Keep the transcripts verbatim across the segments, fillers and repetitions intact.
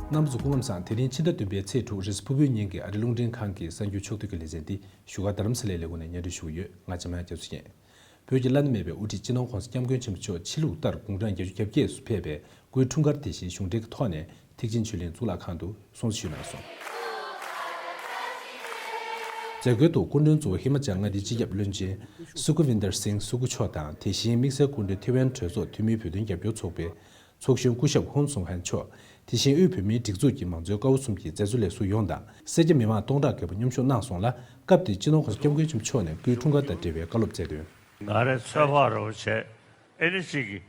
རྣམ་པ་ཚོ་སྐུ་ཁམས་བཟང་། དེ་རིང་ཕྱི་ཟླ་བདུན་པའི་ཚེས་དྲུག་རེས་ཕུར་བུའི་ཉིན་གྱི་ཨ་རི་རླུང་འཕྲིན་ཁང་གི་གསར་འགྱུར་ཕྱོགས་བསྡུས་ཀྱི་ལེ་ཚན་འདི་བཞུགས་སྒར་རྡ་རམ་ས་ལའི་ལས་ཁུངས་ནས་སྙན་སྒྲོན་ཞུ་གི་ཡོད། ང་འཇམ་དབྱངས་རྒྱ་མཚོ་ཡིན། བོད་ཀྱི་བླ་ན་མེད་པའི་དབུ་ཁྲིད་སྤྱི་ནོར་༸གོང་ས་༸སྐྱབས་མགོན་ཆེན་པོ་མཆོག་ཕྱི་ལུགས་ལྟར་དགུང་གྲངས་བརྒྱད་ཅུ་གྱ་བརྒྱད་སུ་ཕེབས་པའི་སྐུའི་འཁྲུངས་སྐར་དེ་བཞིན་གཞུང་འབྲེལ་གྱི་ཐོག་ནས་ཐེག་ཆེན་ཆོས་གླིང་གཙུག་ལག་ཁང་དུ་སྲུང་བརྩི་ཞུས་གནང་སོང་། མཛད་སྒོའི་ཐོག་སྐུ་མགྲོན་གཙོ་བོ་ཧི་མ་ཅལ་མངའ་སྡེའི་སྤྱི་ཁྱབ་བློན་ཆེན་སུ་ཁུ་ཝིན་དར་སིང་སུ་ཁུ་མཆོག་དང་། དེ་བཞིན་དམིགས་བསལ་སྐུ་མགྲོན་ཐེ་ཝན་གྲོས་ཚོགས་འཐུས་མིའི་བོད་དོན་རྒྱབ་སྐྱོར་ཚོགས་པའི་ཚོགས་གཞོན་སྐུ་ཞབས་ཧུན་སུང་ཧན་མཆོག་དེ་བཞིན་དབུས་བོད་མིའི་སྒྲིག་འཛུགས་ཀྱི་མང་གཙོའི་ཀ་བ་གསུམ་གྱི་མཛད་གཙོ་ལས་ཟུར་ཡོངས་དང་། སེར་སྐྱ་མི་མང་སྟོང་ཕྲག་བརྒལ་བ་མཉམ་ཞུགས་གནང་སོང་ལ། སྐབས་དེར་སྤྱི་ནོར་༸གོང་ས་༸སྐྱབས་མགོན་ཆེན་པོ་མཆོག་ནས་སྐུའི་འཁྲུངས་སྐར་དང་འབྲེལ་བའི་བཀའ་སློབ་སྩལ་དོན། ང་རའི་ཚོད་དཔག་རོགས་བྱས། ཨེ་ནི་ཅིག་གི་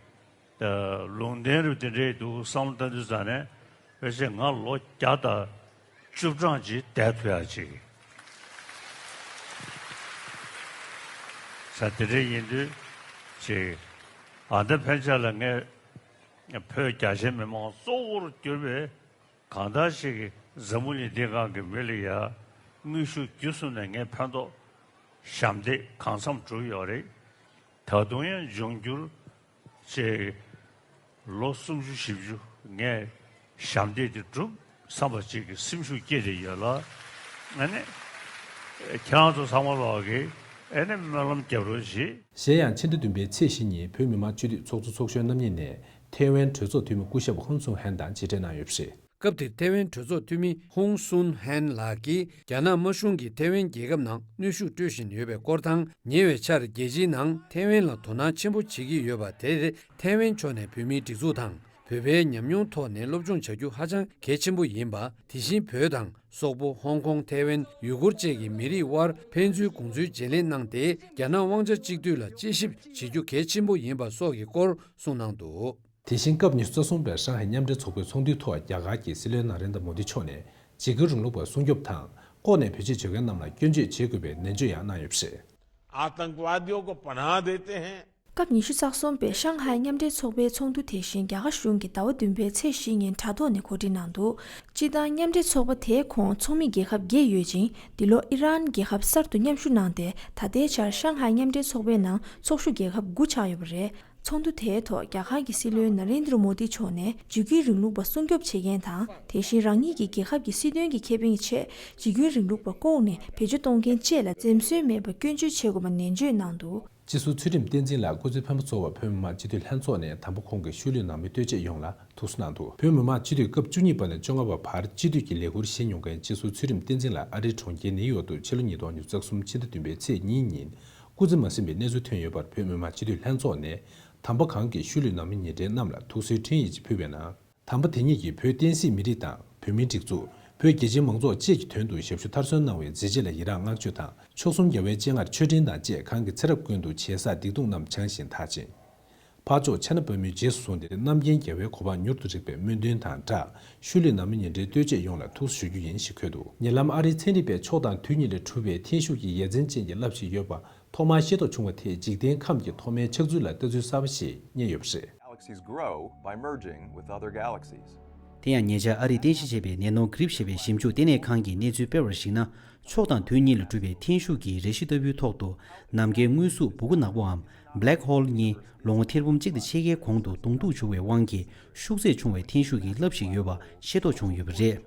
ལུང་བསྟན་རུ་དེ་འདྲའི་འདུག་བསམ་བློ་བཏང་དུས་ཙང་ནས། ཕལ་ཆེར་ང་ལོ་བརྒྱ་དང་བཅུ་གྲངས་ཅིག་བསྡད་ཐུབ་ཡག་ཅིག་ས་དེ་འདྲ་ཡིན་དུས་ཅིག་ཨ་ད་ཕན་ཆད་ལ་ངས་བོད་རྒྱ་ཆེའི་མི་མང་གཙོ་བོར་གྱུར་པའི་གང་ལྟར་ཞིག་གི་འཛམ་བུ་གླིང་འདི་སྒང་གི་མི་ལ་ཡ་དངོས་ཤུགས་བརྒྱུད་གསུམ་ནས་ངས་ཕན་ཐོགས་ཞབས་འདེགས་གང་འཚམ་བསྒྲུབས་ཡོད་རེད། ད་དུང་ཡང་འབྱུང་འགྱུར་ཅིག་ལོ་སུམ་ཅུ་བཞི་བཅུ་ངས་ཞབས་འདེགས་དེ་སྒྲུབ་བསམ་པ་ཅིག་གི་སེམས་ཤུགས་སྐྱེས་བསྡད་ཡོད་ལ། ཨ་ནི་ཁྱེད་རང་ཚོ་ཚང་མ་ལོག་གི་ཨ་ནི་སྨོན་ལམ་རྒྱབ་རོགས་གྱིས། གཞན་ཡང་ཕྱི་ཟླ་བདུན་པའི་ཚེས་བཞི་ཉིན་བོད་མི་མང་སྤྱི་འཐུས་ཚོགས་གཙོ་ཚོགས་གཞོན་རྣམ་གཉིས་ནས་ཐེ་ཝན་གྲོས་ཚོགས་འཐུས་མི་སྐུ་ཞབས་ཧུན་སུང་ཧན་དང་མཇལ་འཕྲད་གནང་ཡོད་པ་རེད། སྐབས་དེར་ཐེ་ཝན་གྲོས་ཚོགས་འཐུས་མི་ཧུང་སུན་ཧན་ལགས་ཀྱིས་རྒྱ་ནག་དམར་གཞུང་གིས་ཐེ་ཝན་རྒྱལ་ཁབ་ནང་གནོན་ཤུགས་སྤྲོད་བཞིན་ཡོད་པའི་སྐོར་དང་། ཉེ་བའི་ཆར་རྒྱལ་སྤྱིའི་ནང་ཐེ་ཝན་ལ་དོ་སྣང་ཆེན་པོ་བྱེད་ཀྱི་ཡོད་པ་དེར་ཐེ་ཝན་ཕྱོགས་ནས་བོད་མིའི་སྒྲིག་འཛུགས་དང་བོད་པའི་ཉམས་མྱོང་ཐོག་ནས་སློབ་སྦྱོང་བྱ་རྒྱུ་ཧ་ཅང་གལ་ཆེན་པོ་ཡིན་པ། དེ་བཞིན་བོད་དང་སོག་པོ། ཧོང་ཀོང་། ཐེ་ཝན། ཡུ་གུར་བཅས་ཀྱི་མི་རིགས་དབར་ཕན་ཚུན་གོང་ཚུལ་བརྗེ་ལེན་གནང་སྟེ། རྒྱ་ནག་དབང་ཆ་གཅིག་སྡུད་ལ་དཔྱད་ཞིབ་བྱེད་རྒྱུ་གལ་ཆེན་པོ་ཡིན་པ་སོགས་ཀྱི་སྐོར་གསུངས་གནང་འདུག། དེ་བཞིན་སྐབས་ཉི་ཤུ་རྩ་གསུམ་པའི་ཧྲང་ཧའེ་མཉམ་འབྲེལ་ཚོགས་པའི་ཚོགས་འདུའི་ཐོག་རྒྱ་གར་གྱི་སྲིད་བློན་ན་རེན་དྲ་མོ་དི་མཆོག་ནས་འཇིགས་སྐུལ་རིང་ལུགས་པར་སྲུང་སྐྱོབ་དང་། ལྐོག་ནས་བེད་སྤྱོད་བྱེད་མཁན་རྣམས་ལ་སྐྱོན་བརྗོད་བྱེད་དགོས་པའི་ནན་བརྗོད་ཡང་གནང་ཡོད་པ་རེད། आतंकवादियों को पनाह देते हैं। སྐབས་ཉི་ཤུ་རྩ་གསུམ་པའི་ཧྲང་ཧའེ་མཉམ་འབྲེལ་ཚོགས་པའི་ཚོགས་འདུ་དེ་བཞིན་རྒྱ་གར་གཞུང་གིས་ཟླ་བ་བདུན་པའི་ཚེས་བཞི་ཉིན་དྲ་ཐོག་ནས་གོ་སྒྲིག་གནང་འདུག། སྤྱིར་བཏང་མཉམ་འབྲེལ་ཚོགས་པ་དེའི་ཁོངས་ཚོགས་མི་རྒྱལ་ཁབ་བརྒྱད་ཡོད་ཅིང་། འདི་ལོ་ཨི་རན་རྒྱལ་ཁབ་གསར་དུ་མཉམ་ཞུགས་གནང་སྟེ། ད་ལྟའི་ཆར་ཧྲང་ཧའེ་མཉམ་འབྲེལ་ཚོགས་པའི་ནང་ཚོགས་ཞུགས་རྒྱལ་ཁབ་དགུ་ཆགས་ཡོད་པ་རེད། ཚོགས་འདུ་དེའི་ཐོག་རྒྱ་གར་གྱི་སྲིད་བློན་ན་རེན་དྲ་མོ་དི་མཆོག་ནས་འཇིགས་སྐུལ་རིང་ལུགས་པ་སྲུང་སྐྱོབ་བྱེད་མཁན་དང་། དེ་བཞིན་རང་ཉིད་ཀྱི་རྒྱལ་ཁབ་ཀྱི་སྲིད་དོན་གྱི་ཁེ་ཕན་གྱི་ཆེད་འཇིགས་སྐུལ་རིང་ལུགས་པ་ལྐོག་ནས་བེད་སྤྱོད་གཏོང་མཁན་བཅས་ལ་འཛེམ་ཟོན་མེད་པར་སྐྱོན་བརྗོད་བྱེད་དགོས་པ་ནན་བརྗོད་གནང་འདུག། སྤྱི་ཟུར་ཚུལ་ཁྲིམས་བསྟན་འཛིན་ལགས་སྐུ་ཚེ་ཕན་པ་གཙོ་བོ་བོད་མི་མང་སྤྱི་འཐུས་ལྷན་ཚོགས་ནས་དམ་པ་ཁོང་གི་ཤུལ་ལུས་ནང་མི་ལྟོས་བཅས་ཡོངས་ལ་ཐུགས་གསོ་གནང་འདུག། བོད་མི་མང་སྤྱི་འཐུས་སྐབས་བཅུ་གཉིས་པ་ནས་བཅོ་ལྔ་པ་བར་སྤྱི་འཐུས་ཀྱི་ལས་ཁུར་བཞེས་མྱོང་མཁན་སྤྱི་ཟུར་ཚུལ་ཁྲིམས་བསྟན་འཛིན་ལགས་ཨ་རིའི་གྲོང་ཁྱེར་ནིའུ་ཡོག་ཏུ་ཕྱི་ལོ་ཉིས་སྟོང་ཉི་ཤུ་རྩ་གསུམ་ཕྱི་ཟླ་བདུན་པའི་ཚེས་གཉིས་ཉིན་སྐུ་ཚེ་མ་ཟིན་པའི་གནས་ཚུལ་ཐོན་ཡོད་པར། བོད་མི་མང་སྤྱི་འཐུས་ལྷན་ཚོགས་ནས་དམ་པ་ཁོང་གི་ཤུལ་ལུས་ནང་མི་ཉེ་འབྲེལ་རྣམས་ལ་ཐུགས་གསོའི་འཕྲིན་ཡིག་ཅིག་ཕུལ་བའི་ནང་། དམ་པ་དེ་ཉིད་ཀྱིས་བོད་བསྟན་སྲིད་མི་རིགས་དང་། བོད་མིའི་སྒྲིག་འཛུགས། བོད་རྒྱ་ཆེའི་མང་ཚོགས་བཅས་ཀྱི་དོན་དུ་ཞབས་ཞུ་མཐར་སོན་གནང་བའི་མཛད་རྗེས་ལ་ཡི་རངས་བསྔགས་བརྗོད་དང་། མཆོག་གསུམ་རྒྱལ་བའི་སྤྱན་སྔར་མཆོད་སྤྲིན་དང་བཅས་ཁོང་གི་ཚེ་རབས་ཀུན་ཏུ་བྱས་བསགས་སྡིག་ལྟུང་རྣམས་བྱང་ཞིང་དག་ཅིང་། འཕགས་མཆོག་ཕྱག་ན་པདྨོའི་རྗེས་སུ་བཟུང་སྟེ་རྣམ་མཁྱེན་རྒྱལ་བའི་གོ་འཕང་མྱུར་དུ་རིག་པའི་སྨོན་འདུན་དང་སྦྲགས། ཤུལ་ལུས་ནང་མི་ཉེ་འབྲེལ་ལྟོས་བཅས་ཡོངས་ལ་ཐུགས་གསོ་ཞུ་རྒྱུ་ཡིན་ཞེས་འཁོད་འདུག། ཉེ་ལམ་ཨ་རིའི་ཚན་རིག་པས་ཕྱོགས་དང་དུས་གཉིས་ལས་གྲུབ་པའི་འཐེན་ཤུགས་ཀྱི་ཡ་མཚན་ཅན་གྱི་རླབས་ཤིག་ཡོད་པ་ཐོག་མར་ཤེས་རྟོགས་བྱུང་བ་དེས་འཇིག་རྟེན་ཁམས་ཀྱི་ཐོག་མའི་ཆགས་ཚུལ་ལ་ལྟ་ཚུལ་གསར་པ་ཞིག་རྙེད་ཡོད་པ་རེད། Galaxies grow by merging with other galaxies. དེ་ཡང་ཉེ་ཆར་ཨ་རིས་རྟེན་གཞི་བྱས་པའི་ནེ་ནོ་གྷི་རིབ་ཞེས་པའི་ཞིབ་འཇུག་ལྟེ་གནས་ཁང་གིས་གནས་ཚུལ་སྤེལ་བར་གཞིགས་ན། ཕྱོགས་དང་དུས་གཉིས་ལ་གྲུབ་པའི་འཐེན་ཤུགས་ཀྱི་རེ་ཞིག་ལྟ་བུའི་ཐོག་ཏུ། ནམ་མཁའི་དངོས་གཟུགས་སྦུ་གུ་ནག་པོའམ་Black Hole གཉིས་ལོ་ངོ་ཐེར་འབུམ་གཅིག་དང་ཕྱེད་ཀའི་གོང་དུ་གདོང་ཐུག་བྱུང་བའི་དབང་གིས། ཤུགས་ཚད་ཆུང་བའི་འཐེན་ཤུགས་ཀྱི་རླབས་ཤིག་ཡོད་པ་ཤེས་རྟོགས་བྱུང་ཡོད་པ་རེད།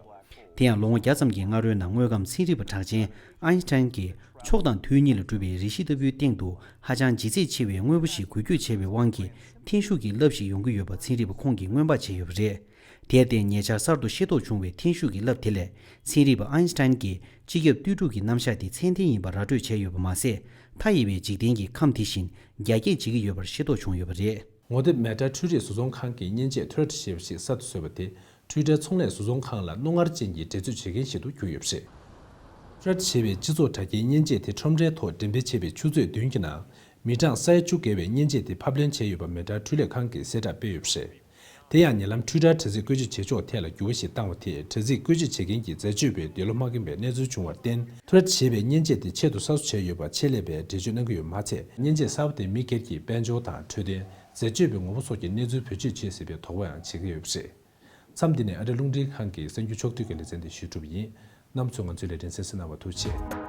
དེ་ཡང་ལོ་ངོ་བརྒྱ་ཙམ་གྱི་སྔ་རོལ་ནང་། དངོས་ཁམས་ཚན་རིག་པ་གྲགས་ཅན་ཨའིན་སི་ཐན་གྱིས། ཕྱོགས་དང་དུས་གཉིས་ལ་གྲུབ་པའི་རེ་ཞིག་ལྟ་བུའི་སྟེང་དུ། ཧ་ཅང་ལྗིད་ཚད་ཆེ་བའི་དངོས་པོ་ཞིག་འགུལ་སྐྱོད་བྱས་པའི་དབང་གིས། འཐེན་ཤུགས་ཀྱི་རླབས་ཤིག་ཡོང་གི་ཡོད་པ་ཚན་རིག་པ་ཁོང་གིས་སྔོན་དཔག་བྱས་ཡོད་པ་རེད། དེར་བརྟེན། ཉེ་ཆར་གསར་དུ་ཤེས་རྟོགས་བྱུང་བའི་འཐེན་ཤུགས་ཀྱི་རླབས་དེ་ལས། ཚན་རིག་པ་ཨའིན་སི་ཐན་གྱིས། སྤྱི་ཁྱབ་ལྟོས་གྲུབ་ཀྱི་རྣམ་གཞག་དེ་ཚད་ལྡན་ཡིན་པ་ར་སྤྲོད་བྱས་ཡོད་པ་མ་ཟད། མཐའ་ཡས་པའི་འཇིག་རྟེན་གྱི་ཁམས་དེ་བཞིན་རྒྱ་སྐྱེད་བྱེད་ཀྱི་ཡོད་པར་ཤེས་རྟོགས་བྱུང་ཡོད་པ་རེད། ངོ་དེབ་Meta འཕྲུལ་རིག་བཟོ་ཚོང་ཁང་གི་མཉེན་ཆས་Threads ཞེས་པ་ཞིག་གསར་དུ་བཟོས་པ་དེ། Twitter ཚོང་ལས་བཟོ་ཚོང་ཁང་ལ་རྣོ་ངར་ཅན་གྱི་འགྲན་རྩོད་བྱེད་མཁན་ཞིག་ཏུ་གྱུར་ཡོད་པ་རེད། Threads ཞེས་པའི་སྤྱི་ཚོགས་དྲ་རྒྱའི་མཉེན་ཆས་དེ་ཁྲོམ་རའི་ཐོག་འགྲེམས་སྤེལ་བྱས་པའི་ཆུ་ཚོད་བདུན་གྱི་ནང་། མི་གྲངས་ས་ཡ་བཅུ་བརྒལ་བའི་མཉེན་ཆས་དེ་ཕབ་ལེན་བྱས་ཡོད་པ་Meta འཕྲུལ་ལས་ཁང་གིས་གསལ་བསྒྲགས་སྤེལ་ཡོད་པ་རེད། དེ་ཡང་ཉེ་ལམ་Twitter དྲ་ཚིགས་བཀོལ་སྤྱོད་བྱེད་ཕྱོགས་ཐད་ལ་འགྱུར་བ་ཞིག་བཏང་བ་དེས། དྲ་ཚིགས་བཀོལ་སྤྱོད་བྱེད་མཁན་གྱི་འཛད་སྤྱོད་པས་འདོད་བློ་མ་ཁེངས་པའི་གནས་ཚུལ་བྱུང་བར་བརྟེན། Threads ཞེས་པའི་མཉེན་ཆས་དེ་ཆེད་དུ་གསར་བཟོ་བྱས་ཡོད་པར་ཆེད་ལས་པས་འགྲེལ་བརྗོད་གནང་གི་ཡོད་མ་ཚད། མཉེན་ཆས་གསར་པ་དེ་མི་སྒེར་གྱི་དཔལ་འབྱོར་དང་འཕྲོད་བསྟེན། འཛད་སྤྱོད་པའི་ངོ་བོ་སོགས་ཀྱི་གནས་ཚུལ་བེད་སྤྱོད་བྱེད་སྲིད་པའི་དོགས་པའང་བྱེད་ཀྱི་ཡོད་པ་རེད། མཚམས་འདི་ནས་ཨ་རིའི་རླུང་འཕྲིན་ཁང་གི་གསར་འགྱུར་ཕྱོགས་བསྡུས་ཀྱི་ལེ་ཚན་འདི་ཞུས་གྲུབ་པ་ཡིན། རྣམ་ཚོས་ང་ཚོའི་ལེ་ཚན་གསན་གཟིགས་གནང་བར་ཐུགས་རྗེ་ཆེ།